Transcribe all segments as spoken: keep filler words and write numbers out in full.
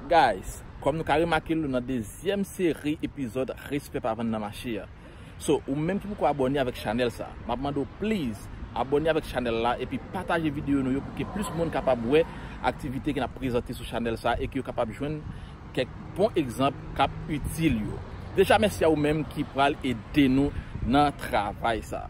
Guys, kòm nou ka remake l, nou nan dezyèm seri epizòd Respè pa vann nan mache a. So, ou menm ki poko abòne avèk chanèl sa, m ap mande w please, abòne avèk chanèl la epi pataje videyo nou yo pou ke plis moun kapab wè aktivite ke n ap prezante sou chanèl sa e ke yo kapab jwenn kèk bon egzanp k ap itil yo. Deja mèsi a ou menm ki pral ede nou nan travay sa.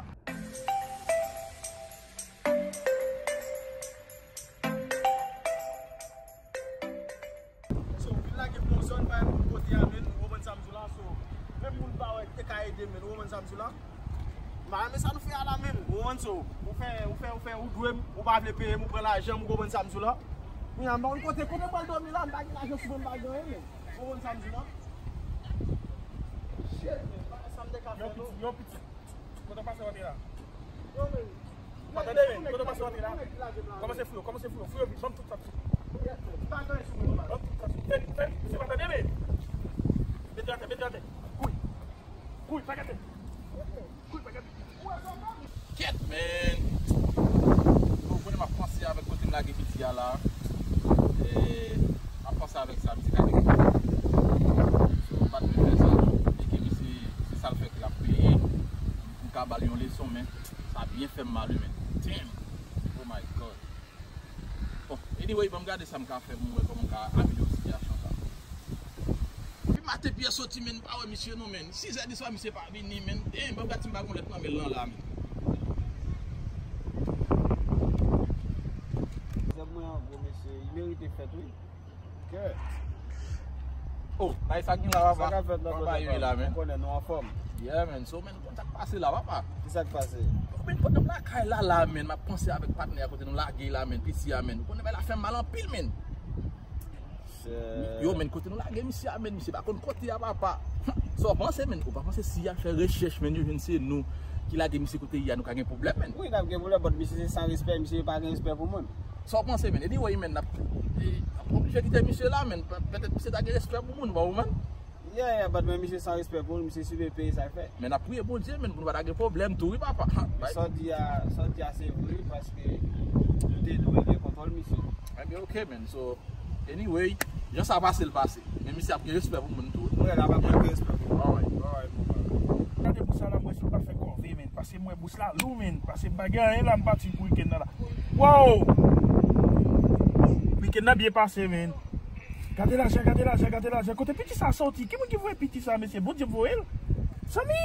So, vin lage m nan zòn, pa gen moun kote a, menn, ou konprann sa m di w la, so, menm moun pa wè, te ka ede m, menn, ou konprann sa m di w la. M pa renmen sa nou fè a la, menn, ou konprann, so, ou fè, ou fè, ou fè, ou dwe m, ou pa vle peye m, ou pran lajan m, ou konprann sa m di w la. Kounye a, m pa konn kote, kote m pral dòmi la, m pa gen lajan sou mwen, m pa gen anyen, menn, ou konprann sa m di w la. Shit, menn, pa sa m te ka fè, non. Yo, pitit, yo, pitit. Kote w pase w antre la? Ou pa tande, men? Kote w pase w antre la? Kòmanse fouye, kòmanse fouye, fouye vit, ban m tout sa sou. Ban m tout sa sou. Fè vit, fè vit, misye pa tande, men. Mete atè, mete atè. Kouri. Kouri, pa gate. Kouri, pa gate. Kèt, men. Ou konnen m ap panse avèk kote m lage piti a la. E, m ap panse avèk sa, misye ka gen. So, m pa t vle fè sa. E ke misye, se sa l fè ke l ap peye. M ka ba l yon leson, men sa byen fè m mal, wi, men. Damn! Oh my God! Bon, anyway, ban m gade sa m ka fè pou m wè kòman m ka amelyore sitiyasyon sa. Depi maten Pyè soti, men, m pa wè misye non, men. Sizè di swa, misye pa vini, men. Damn, ban m gade si m pa gon lèt nan men l lan la, men. Zèb mwen an gwo, mesye, li merite fèt, wi. Kèt. Oh, bay sa ki la, papa. Sa k ap fèt nan kòt la, men? Ou konnen nou anfòm. Yeah, man. So, men, ou konn sa k pase la, papa. Ki sa k pase? Bon, men, pandan m lakay la, la, men, m ap panse avèk patnè a kote nou lage la, men, piti a, men. Ou konnen bay la fè m mal anpil, men. Yo, men, kote nou lage misye a, men, misye pa konn kote a, papa. Sa w panse, men? Ou pa panse si y al fè rechèch, men, yo jwenn se nou ki lage misye kote li a, nou ka gen pwoblèm, men? Wi, n ap gen pwoblèm, but misye se san respè, misye pa gen respè pou moun. Sa w panse, men? Anyway, men, n ap, e, n ap oblije kite misye la, men. Pe-, petèt misye ta gen respè pou moun, ou pa wè, men? Yeah, yeah, but men misye san respè pou moun, misye sipe peye sa l fè. Men n ap priye Bondye, men, pou nou pa ta gen pwoblèm tou, wi, papa. Men sa w di a, sa w di a se vre, paske nou te dwe gen kontwòl misye. Ebyen, ok, men. So, anyway, jan sa pase, l pase. Men misye ap gen respè pou moun tou. Wi, l ap gen respè pou moun. Alright. Alright, papa. Gade pou sa la, mwen si m pa fè kòve, men. Pase mwen bous la lou, men. Pase m pa gen anyen la, m pati pou wikenn nan la. Wow! Wikenn nan byen pase, men. Gade lajan, gade lajan, gade lajan. Kote piti sa soti? Ki moun ki voye piti sa, mesye? Bondye voye l? Zanmi!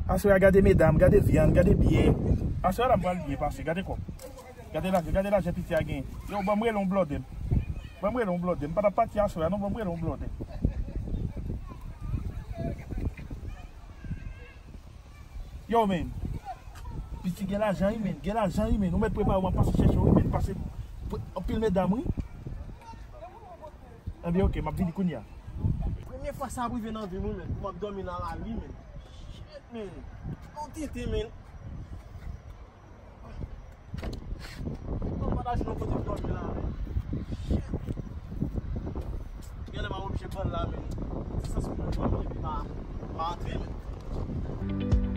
Aswè a, gade medam, gade vyann, gade biyè. Aswè a la, m pral byen pase. Gade kòb. Gade lajan, gade lajan piti a gen. Yo, ban m rele yon blòdè m. Ban m rele yon blòdè m. M pa t ap pati aswè a, non, ban m rele yon blòdè m. Yo, men. Piti gen lajan, wi, men. Gen lajan, wi, men. Ou mèt prepare w, m ap pase chèche w, wi, men. Pase pre-, anpil medam, wi. Ebyen, ok, m ap vini kounye a. Premye fwa sa ap rive nan vi m, wi, men. Pou m ap dòmi nan lari, men. Shit, men. Yon tenten, men. Mwen pa ta jwenn yon kote pou dòmi la, men. Shit. Genlè m a oblije pran l la, men. Ti sans pou mwen dòmi epi pa, pa antre, men.